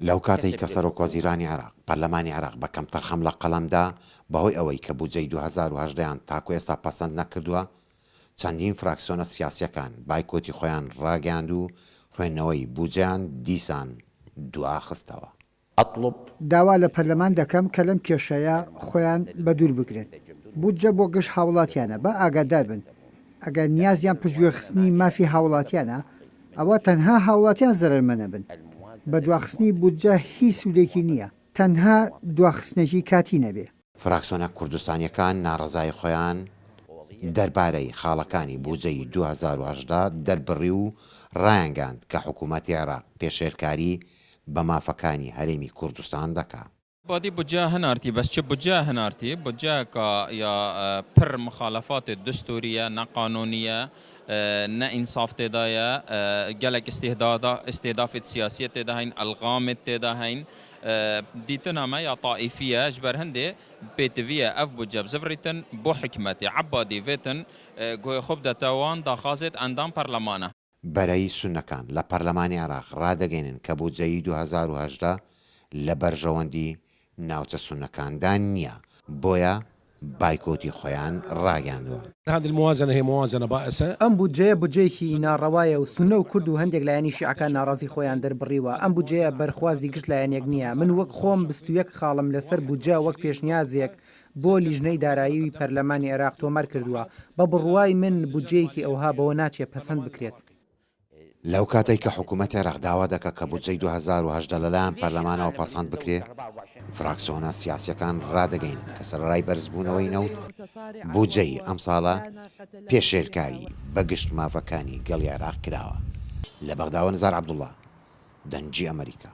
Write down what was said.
لەو کاتەی کە سەرۆکوەزیرانی عێراق، پەرلەمانی عێراق بە کەمتەرخەم لە قەڵەم دا، بەهۆی ئەوەی کە بودجەی 2018 یان تاکو ئێستا پەسەند نەکردووە، چەندین فراکسیۆنە سیاسییەکان بایکۆتی خۆیان ڕاگەیاند و خوێندنەوەی بودجەیان دیسان دواخستەوە. اطلب. داوا لە پەرلەمان دەکەم کە لەم کێشەیە خۆیان بەدوور بگرن. بودجە بۆ گشت هاوڵاتیانە، با ئاگادار بن ئەگەر نیازیان پشتگوێخستنی مافی هاوڵاتیانە، ئەوا تەنها هاوڵاتیان زەرەرمەنەبن. بە دواخستنی بودجە هیچ سوودێکی نییە، تەنها دواخستنێکی کاتی نەبێ. فراکسۆنە کوردستانییەکان ناڕەزایی خۆیان دەربارەی خاڵەکانی بوجەی 2018 دەربڕی و ڕایانگەیاند کە حکوومەتی عێراق پێشێلکاری بە مافەکانی هەرێمی کوردستان دەکا. بادی بودجە هەنارتی بەس چ بودجە هەنارتی بودجەکە یا پر مخالفات دستوریە نە قانونیە نە ئینساف تێدایە گەلەک ئیستیهدادا ئیستیهدافێت سیاسیە تێدا هەین ئەلغامێت تێدا هەین دیتنا مە یا تائیفیە ژبەر هەندێ پێتڤیە ئەف بودجە بزڤریتن بۆ حکومەتی عەبادی ڤێتن گۆێ خۆ بدەتە وان داخازێت ئەندام پەرلەمانە. بەرەی سوننەکان لە پەرلەمانی عێراق ڕادەگەینن کە بودجەی 2018 لە بەرژەوەندی ناوچە سوننەکاندا نییە، بۆیە بایکۆتی خۆیان ڕاگەیاندووە. ئەم بودجەیە بودجەیەکی ناڕەوایە و سوننە و کورد و هەندێک لایەنی شیعەکان ناڕازی خۆیان دەربڕیوە، ئەم بودجەیە بەرخوازی گشت لایەنێک نییە، من وەک خۆم 21 خاڵم لەسەر بودجە وەک پێشنیازێک بۆ لیژنەی دارایی پەرلەمانی عێراق تۆمار کردووە، بە بڕوای من بودجەیەکی ئەوها بەوە ناچێ پەسەند بکرێت. لەو کاتەی کە حکوومەتی عێراق داوا دەکا کە بودجەی 2018 لەلایەن پەرلەمانەوە پەسەند بکرێ، فراکسۆنە سیاسییەکان ڕادەگەینن کە سەرەڕای بەرزبوونەوەی نەوت، بودجەی ئەمساڵە پێشێلکاری بە گشت مافەکانی گەڵی عێراق کراوە. لە بەغداوە نزار عەبدوڵڵا، دەنگی ئەمەریکا.